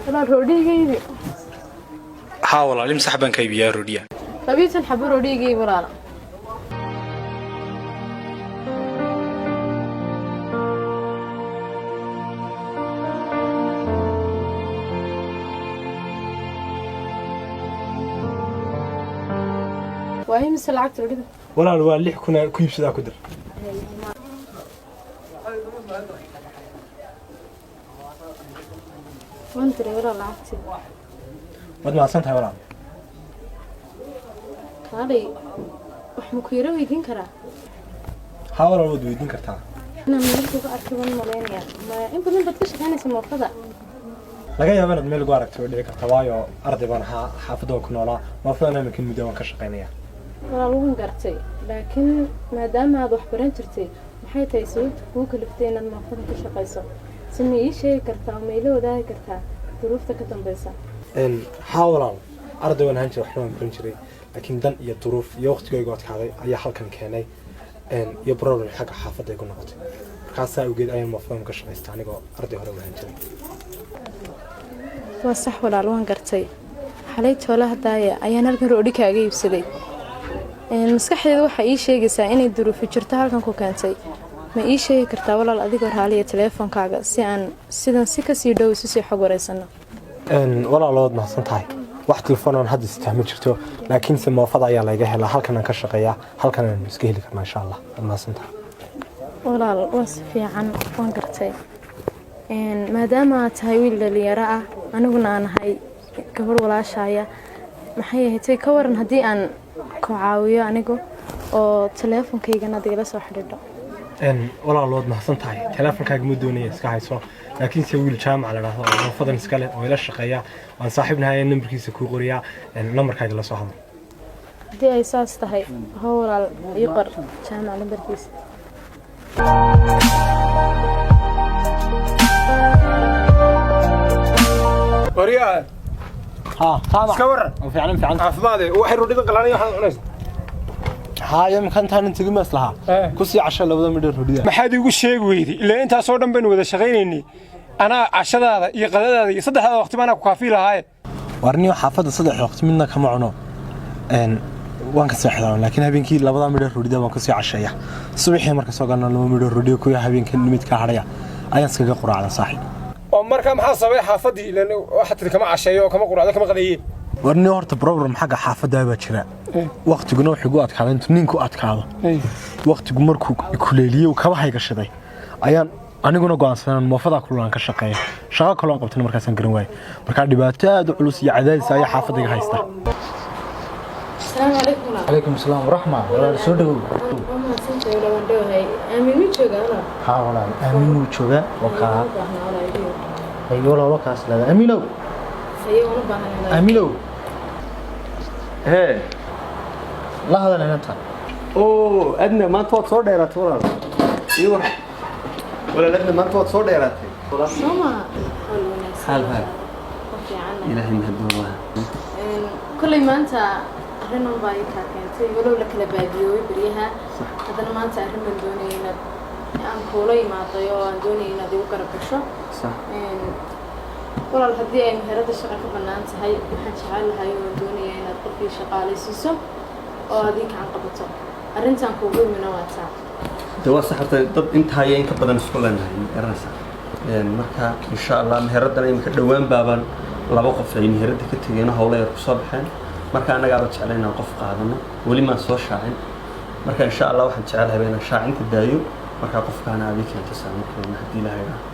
Walaal, roodhigaydi. Haa walaal, imsax baan ka iibiyaa roodhiya. 20 xabo roodhigay, walaal. Waa imise lacagta roodhida? Walaal, waa 6000 ku iibsadaa ku dir. Waan diray, walaal, lacagtii. Waad mahadsan tahay, walaal. Kaalay, wax ma ku yaro weydiin karaa? Haa walaal, waad weydiin kartaa. Inaan meel kuga arkay waan malaynayaa. Ma in badan baad ka shaqaynaysa moofada? Laga yaaba inaad meel igu aragtay, way dhici karta, waayo arday baan ahaa, xaafadda waan ku noolaa, moofadan iminkan muddo waan ka shaqaynayaa. Walaal, waan gartay, laakiin maadaama aad wax baran jirtay, maxay tahay sababta kugu kaliftay inaad moofada ka shaqayso? Si ma ii sheegi kartaa oo ma ila wadaagi kartaa duruufta ka dambaysa? Haa walaal, arday waan ahaan jiray, waxna waan baran jiray, laakiin dan iyo duruuf iyo waqtigaygu adkaaday ayaa halkan keenay iyo problem xagga xaafadda igu noqotay. Markaasaa awgeed ayaan moofadan ka shaqaysta, anigoo arday hore u ahaan jiray. Waa sax, walaal, waan gartay. Xalay toolaha daaya ayaan halkan roodhi kaaga iibsaday. Maskaxdeedu waxay ii sheegaysaa inay duruufi jirto halkan ku keentay. Ma ii sheegi kartaa, walaal, adigoo raaliya, teleefonkaaga si aan sidan si kasii dhow isu sii xog wareysano? Walaal, waad mahadsan tahay. Wax telefoon aan hadda sitaa ma jirto, laakiinse moofada ayaa layga helaa, halkan aan ka shaqeeyaa, halkan aan iska heli karnaa, insha Allah. Waad mahadsan tahay. Walaal, waa si fiican, waan gartay. Maadaama aad tahay wiil dhalinyaro ah, aniguna aan ahay gabadh walaashaaya, maxay ahayd, ka waran haddii aan ku caawiyo anigu oo teleefonkaygana aad igala soo xidhiidho? Walaal, waad mahadsan tahay. Teleefonkaaga ma doonaya, iska hayso, laakiinse wiil Jaamac la dhahdo oo moofadan iska leh oo ila shaqeeya waan saaxiibnahay, nambarkiisa kuu qoriyaa, nambarkaaga la soo hadal. Haddii ay saas tahay, ho walaal, ii qor Jaamac lambarkiisa. Waryaa. Haa, Jaamac. Iska waran? Fiican, fiican. Caafimaade? Waxay roodhidan qalanay waxaad cunaysa. Haayo, makantaan inta mas lahaa ku sii casho labada midho roodhida. Maxaad iigu sheegi weyday? Ilaa intaasoo dhan baynu wada shaqaynaynay, anaa cashadaada iyo qadadaada iyo saddexdaada waqti ba anaa ku kaafii lahaaye. Warniyo, xaafadda saddex waqti midna kama cuno, waan ka seexdaa, laakiin habeenkii labada midho roodhida waan kusii casheeya. Subaxii marka soo galna laba midho roodhiya kuya habeenkii mid ka hadhaya ayaan iskaga quraacda, saaxiib. Oo markaa maxaa sababay xaafaddii? Ilaan waxaad tiri kama casheeyo oo kama quraacdo, kama qadeeye. Warniyo, horta problem xagga xaafadda baa jira. Waqtiguna wuxuu igu adkaaday intuu ninku adkaado. Waqtigu markuu kuleeliyey, kaba haygashaday, ayaan aniguna go'aansanan moofadaa kululaan ka shaqeeya. Shaqo kaloon qabtana markaasaan garan waayey. Markaa dhibaato aad u culus iyo cadaadis ayaa xaafadda iga haysta. Asalaamu calaykum, walaal. Calaykum salaam waraxma, walaal, soo dhawow. Waa mahadsantahay, walaal, waan dhowahay. Aamin ma joogaa, walaal? Haa walaal, Aamin wuu joogaa, waa kaa. Waan u baahnaa, walaal, idiyo. Ay walaal, waa kaas leeda. Aaminow. Haye, waan u baahnaa, walaal. Aaminow. Hee. La hadal inanta. Oo Adna, maanta waad soo dheeraatay, walaal. Ii war, walaal. Adna, maanta waad soo dheeraatay. Soo maaha? Hawl wanaagsan. Xaal haal. Waa fiicannahay. Ilaahay mahadnoo waa. Kolley maanta arrin un baa ii kaa keentay, walow la kala baadiyoobay beryaha. Haddana maanta arrin baan doonayay inaad aan kuula imaaday oo aan doonayay inaad igu garab gasho. Walaal, haddii ay meherada shaqa ka bannaan tahay, waxaan jecel lahay oo doonaya inaad qofkii shaqaalaysiiso oo aad ii gacan qabato. Arrintan kuugu imina waa taa. De waa sax, horta dad intaa iyo in ka badan isku leenahay, ma garanaysaa. Marka insha Allah meheradana iminka dhowaan baabaan laba qof ay meherada ka tegeen, howlo yar kusoo baxeen. Marka annagaaba jeclay inaan qof qaadano, weli maan soo shaacin. Marka insha Allah waxaan jecelahay inaan shaacinta daayo, marka qofkaana aad ii keento saamarkeena haddii Ilaahay idhaaho.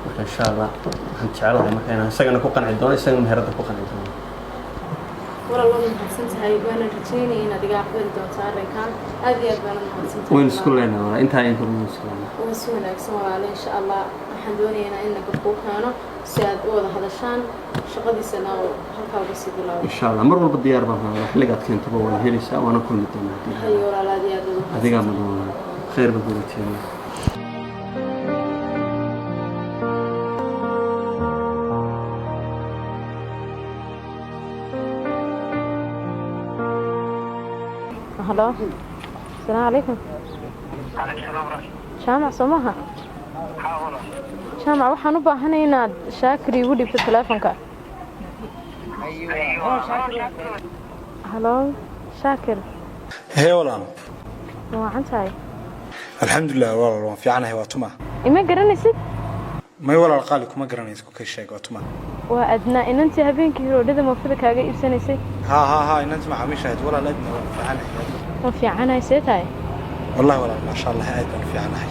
Marka insha Allah waxaan jecelahay marka inaan isagana ku qanci doono, isagana meherada ku qanci doono. Walaal, waad mahadsan tahay, waana rajaynaya inaad iga aqbali doonto arrinkan. Aad iyo aad baana mahadsan tahay. Waynu isku leenahay, walaal, intaa iyo in ka badan isku leenahay. Waa si wanaagsan, walaale. Insha Allah waxaan doonayaa inaan inaga kuu keeno si aad u wada hadashaan, shaqadiisana uu halkaa uga sii bilaabo. Insha Allah mar walba diyaar baan ahay. Xilligaad keentaba waan helaysaa, waana kulmi doonaa haddii Ilaahay Hayo walaal, aad iyo aad ugu mahadsan. Adigaa mudan, walaal, khayr baan kuga jeedaa. Halo, asalaamu calaykum. Jaamac soo maaha? Jaamac, waxaan u baahanay inaad Shaakir iigu dhibto teleefonka. Halo Shaakir. Hee walaal. Ma wacan tahay? Alxamdulilah walaal, waan fiicanahay. Waa tuma? Ima garanaysid? May walaal qaali, kuma garanayso. Ka sheeg, waa tuma? Waa Adnaa, inantii habeenkii roodhida moofada kaaga iibsanaysay. Ha ha ha, inanti macaamiisha ahayd. Walaal Adna, waan fiicanahay. Ma fiicanahay, see tahay? Wallahi walaal, maasha Allah, aad baan u fiicanahay.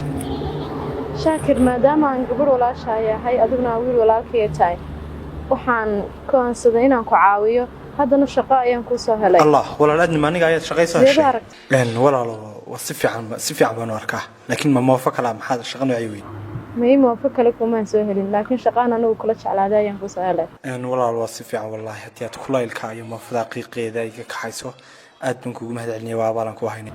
Shaakir, maadaama aan gabadh walaashaay ahay, adiguna aan wiil walaalkaya tahay, waxaan go'aansaday inaan ku caawiyo. Haddana shaqo ayaan kuu soo helay. Allah, walaal Adna, ma aniga ayaad shaqayso Sidee heshay? Aragtay? Walaalo, waa si fiican, si fiican baan u arkaa, laakiin ma moofo kalaa? Maxaad shaqo noocay weyd? May, moofo kale kumaan soo helin, laakiin shaqaan anigu kula jeclaaday ayaan kuu soo helay. Walaal, waa si fiican wallaahi. Haddii aad kulaylka iyo moofada qiiqeeda iga kaxayso, aad baan kuugu mahad celinaya. Waa abaalan ku haynay.